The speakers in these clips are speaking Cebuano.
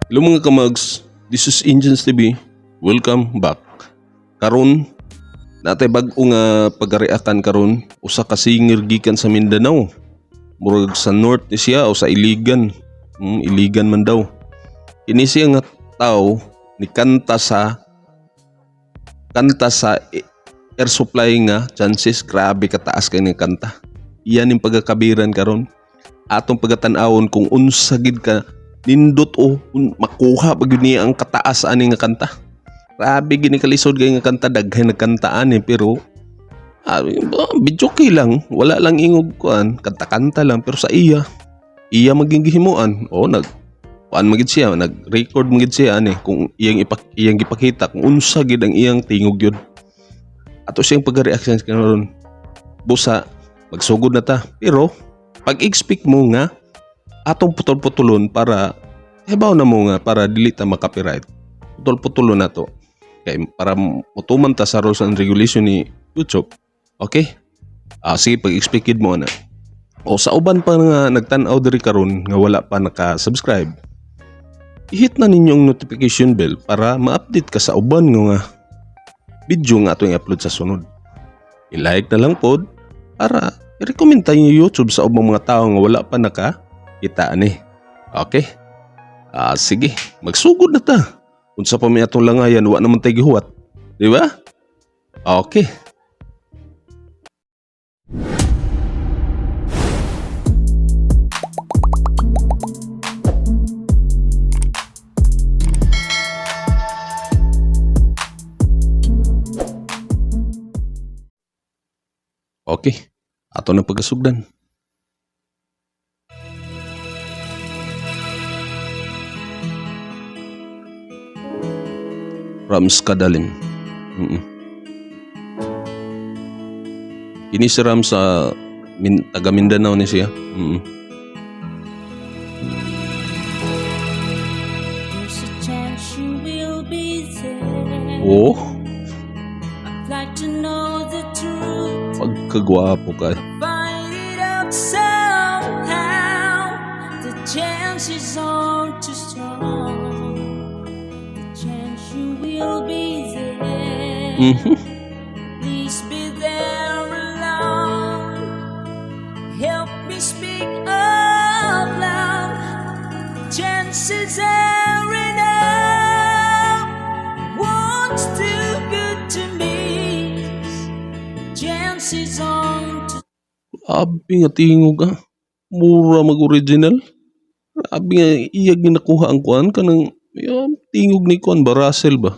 Hello mga kamags, this is Engines TV. Welcome back. Karon natay bag-o nga pagareakan karon, usa ka singer gikan sa Mindanao. Murag sa North ni siya o sa Iligan. Iligan man daw. Kini siya nga tao ni kanta sa Air Supply nga "Chances". Grabe kataas kay ni kanta. Iyan yung pagkakabiran karon. Atong pagatan-awon kung unsa gid ka nindot o makuha pag yun niya ang kataas ani nga kanta. Grabe gini kalisod kay nga kanta, daghan nagkantaan eh, pero video okay lang, wala lang ingog kuan, kanta-kanta lang, pero sa iya iya maging gihimuan o nag kuan magid siya, nag-record magid siya ani kung iyang gipakita kung unsa gid ang iyang tingog yun. Ato siyang pag-reaction karon. Busa magsugod na ta, pero pag-expect mo nga atong putol-putulon para hibaw na mo nga para dili ta maka-copyright. Putol-putulon na to kay para mutuman ta sa rules and regulation ni YouTube. Okay, sige, pag-expect gid mo na. O sa uban pa nga nagtan-aw diri karon nga wala pa naka-subscribe, i-hit na ninyo ang notification bell para ma-update ka sa uban nga video nga atong i-upload sa sunod. I-like na lang pod para i-recommend tayo yung YouTube sa ubang mga tao nga wala pa naka kita ani. Okay? Sige, magsugod na ta. Unsa pa may atong langayan, wa naman tayo gihuwat. Di ba? Okay. Okay. Ato na pagkasugdan. Rams Kadalim. Kini si Rams sa taga Mindanao ni siya. There's a chance you will be there. Oh, I'd like to know the truth. Pagkagwapo ka. Find it out somehow. The chances aren't too strong. The chance you will be there. Please be there alone. Help me speak out loud. Chances are enough. What's too good to miss? Chances aren't too Grabe nga tingog ah. Mura mag-original. Grabe nga iyag ni nakuha ang kuan kanang ya, tingog ni kuan ba, Russell ba?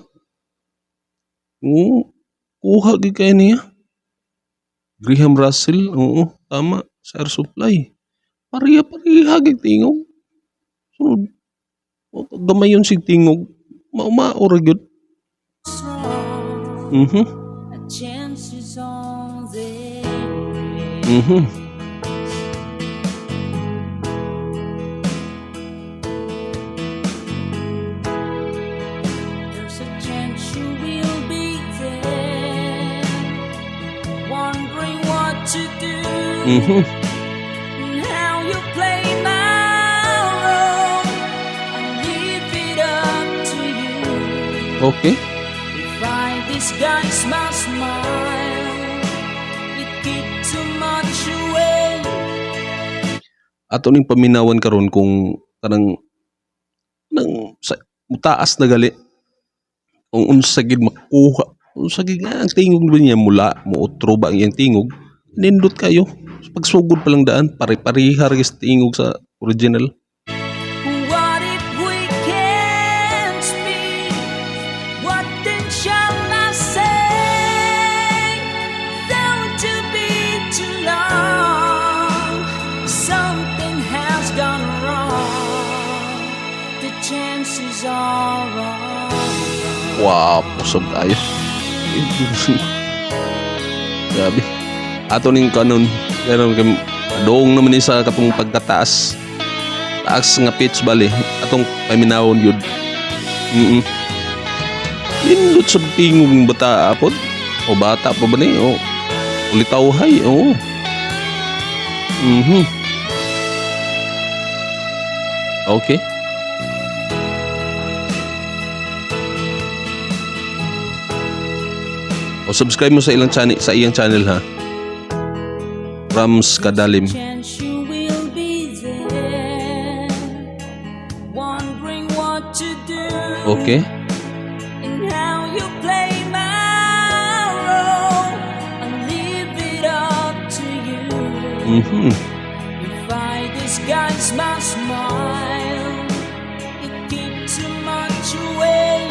Oo, kuha gid kay niya. Graham Russell, oo, tama sa Air Supply. Pareha pareha gid tingog. Sunod gamay yun sig tingog. Mao-mao ra gyud. Strong. Chances on there. There's a chance you will be there, wondering what to do, and how you play my role. I leave it up to you. If I disguise my smile, it give too much away. Ato ning paminawan karon kung kanang nang sa mutaas na gali kung unsa gid makuha, unsa gid nga ang tingog ba niya, mula muutro ba ang iyang tingog. Nindot kayo. Pagsugod pa lang daan, pare-pareha ra gyud sa tingog sa original. What if we can't speak? What then shall I say? Though to be too long, something has gone wrong. The chances are wrong. Wapo sab kayo. Grabe. Ato ning kanon, kanon kay adong naman ni sa katong pagkataas. Taas nga pitch bali atong paminawon yun. Nindot sa tingog ng bata apod. O bata pa ba ni? O ulitawhay. Oo. Okay. O subscribe mo sa iyang channel ha. Rams Kadalim. Chance you will be there, wondering what to do. And how you play my role. I leave it up to you. If I disguise my smile, it keeps too much away.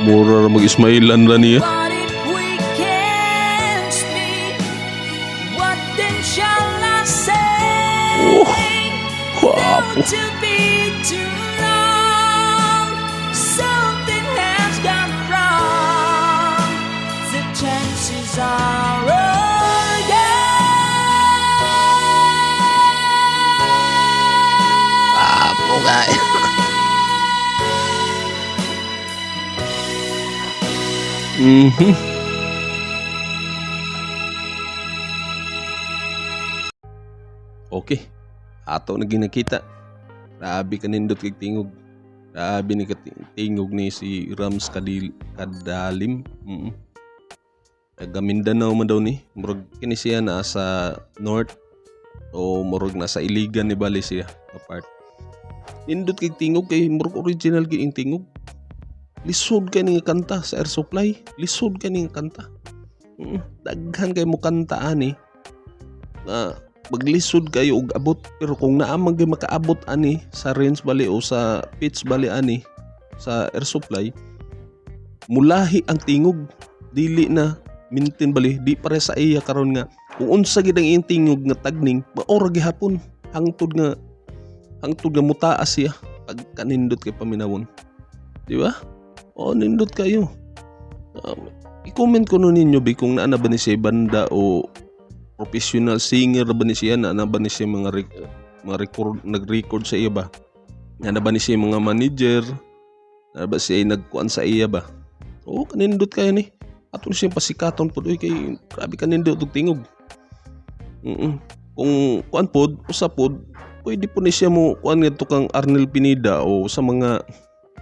Mura ra mag-ismailan ra niya. But if we can't speak, what then shall I say? Oh, gwapo. To be too long, something has gone wrong. The chances are all gone. Gwapo kaayo. Okay. Ato na ginakita. Grabe kanindot kay tingog. Grabe ni tingog ni si Rams Kadalim. Taga Mindanao man daw ni. Murag kini siya nasa north o murag nasa Iligan ni bali siya nga part. Nindot kay tingog kay murag original gyud ing tingog. Lisod kay ni nga kanta sa Air Supply. Lisod kay ni nga kanta. Daghan kay mo kanta ani. Na maglisod kayo og abot, pero kung naa man gyud makaabot ani sa range bali o sa pitch bali ani sa Air Supply, mulahi ang tingog, dili na maintain bali, di pare sa iya karon nga kung unsa gid ang iyang tingog nga tagning mao ra gihapon hangtod nga mutaas siya pagkanindot kay paminawon, di ba? O nindot kayo. I-comment ko no ninyo bi kung naa na ba ni siya banda o professional singer ba ni siya, naa na ba ni siya mga record, nag-record sa iya ba, naa na ba ni siya mga manager, naa ba siya nagkuan sa iya ba? Oo, kanindot kayo ni. Ato ni siyang pasikaton pod oy, kay grabe kanindot og tingog. Kung kuan pod, usa pod, pwede po ni siya mo kuan ngadto kang Arnel Pineda o sa mga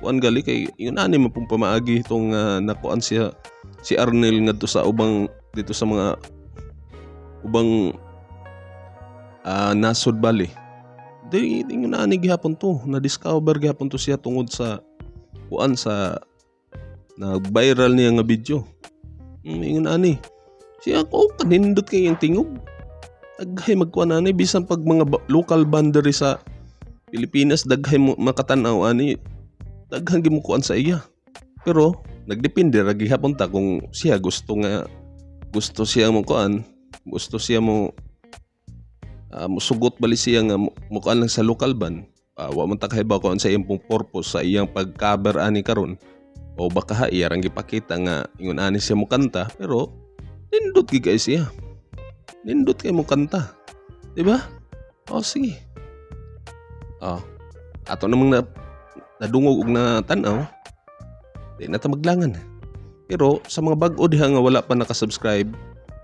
kuan gali, kay yun ani man pong pamaagi itong nakuan siya si Arnel ngadto sa ubang dito sa mga ubang nasod bali. Di ingon ani gihapon to, na-discover gihapon to siya tungod sa kuan sa nag-viral niya nga video. Ingon ani. Siya ko kanindot kay iyang tingog. Daghay magkuan ani bisan pag mga local boundary sa Pilipinas, daghay mo makatan-aw ani. Daghan gyud mo kuan sa iya. Pero nagdepende ra gihapon ta kung siya gusto nga gusto siya mo kuan, gusto siya mo musugot bali siya nga mukuan lang sa local band. Wa man ta kahibaw kuan sa iyang pong purpose sa iyang pag-cover ani karon. O baka ha, iya rang gipakita nga ingon ani siya mo kanta, pero nindot gyud kay siya. Nindot kay mo kanta. Di ba? O sige. O, ato namang nadungog og natan-aw, di na ta maglangan. Pero sa mga bag-o diha nga wala pa nakasubscribe,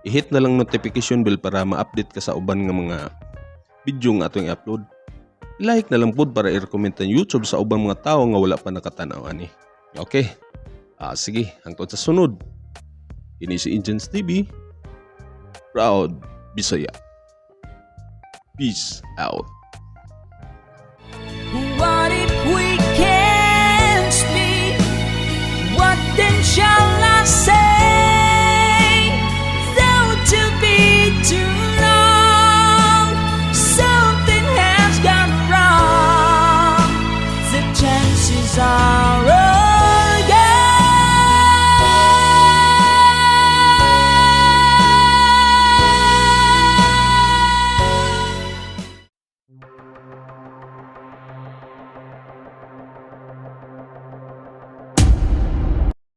i-hit na lang notification bell para ma-update ka sa uban nga mga video nga atong i-upload. I-like na lang pod para i-recommend ang YouTube sa ubang mga tawo nga wala pa nakatan-aw ani. Okay. Sige, hangtod sa sunod. Ini si Engines TV. Proud Bisaya. Peace out. What if we can't speak? What then shall I say? Though to be too long, something has gone wrong. The chances are